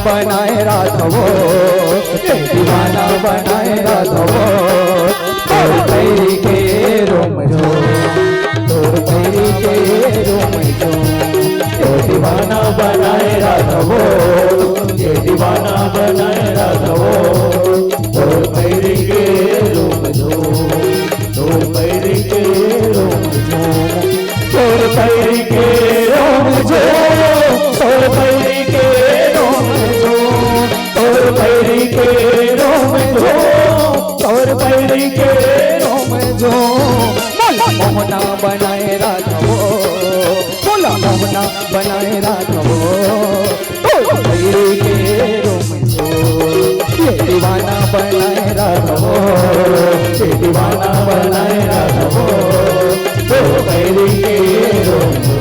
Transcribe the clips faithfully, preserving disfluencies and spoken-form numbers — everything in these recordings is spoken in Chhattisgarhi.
बनाए रात वो, ये दीवाना बनाए रात वो, तोर पैरी के रोम झोम, तोर पैरी के रोम झोम, ये दीवाना बनाए रात वो, ये दीवाना बनाए रात वो, तोर पैरी के रोम झोम, तोर पैरी के रोम झोम, तोर पैरी के रोम झोम, तोर पैरी के रोम झोम, तोर पैरी के रोम झोम, तोर पैरी के रोम झोम। मोला मोहना बनाए राखबो, मोला मोहना बनाए राखबो। तोर पैरी के रोम झोम, ये दीवाना बनाए राखबो, ये दीवाना बनाए राखबो। तोर पैरी के रोम झोम।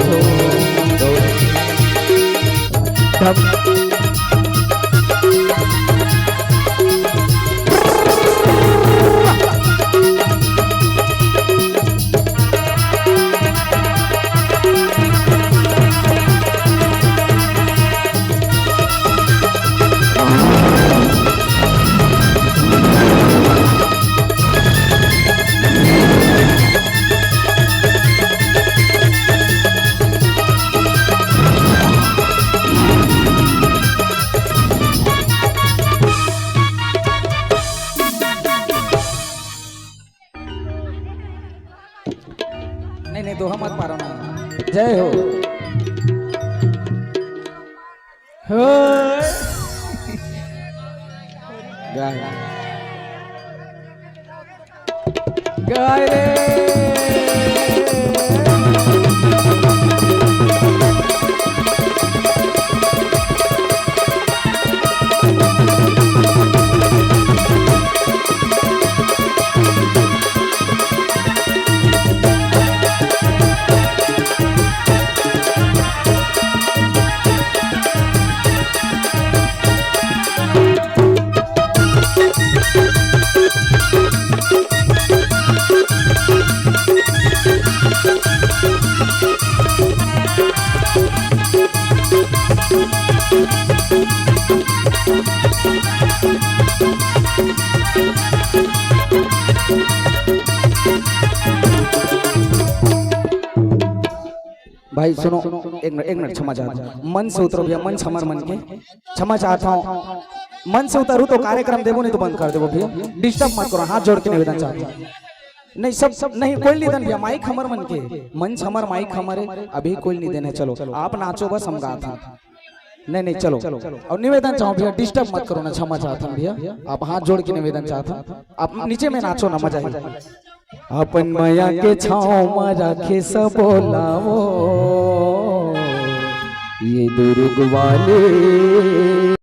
नहीं, नहीं, दोहा मत पारो ना। जय हो। हो। गाय। गाय रे। भाई सुनो, एक मिनट, एक मिनट, क्षमा चाहत हूँ। मंच से उतरो भैया, मंच हमर मन के। क्षमा चाहत हूँ, मंच से उतरू तो कार्यक्रम देबो, नहीं तो बंद कर देबो भैया। डिस्टर्ब मत करो, हाथ जोड़ के निवेदन चाहत हूँ। नहीं, सब, सब नहीं, कोई नहीं देन भैया, माइक हमर मन के, मंच हमर, माइक हमर है, अभी कोई नहीं देन है। चलो, आप नाचो बस, हम गात हन। नहीं, नहीं, चलो। और निवेदन चाहूँ भैया, डिस्टर्ब मत करो ना, क्षमा चाहत हन भैया, आप हाथ जोड़ के निवेदन चाहत हन, आप नीचे में नाचो ना, मजा ही। अपन मया के छाँव म राखे सबो ला वो, ये दुर्ग वाले।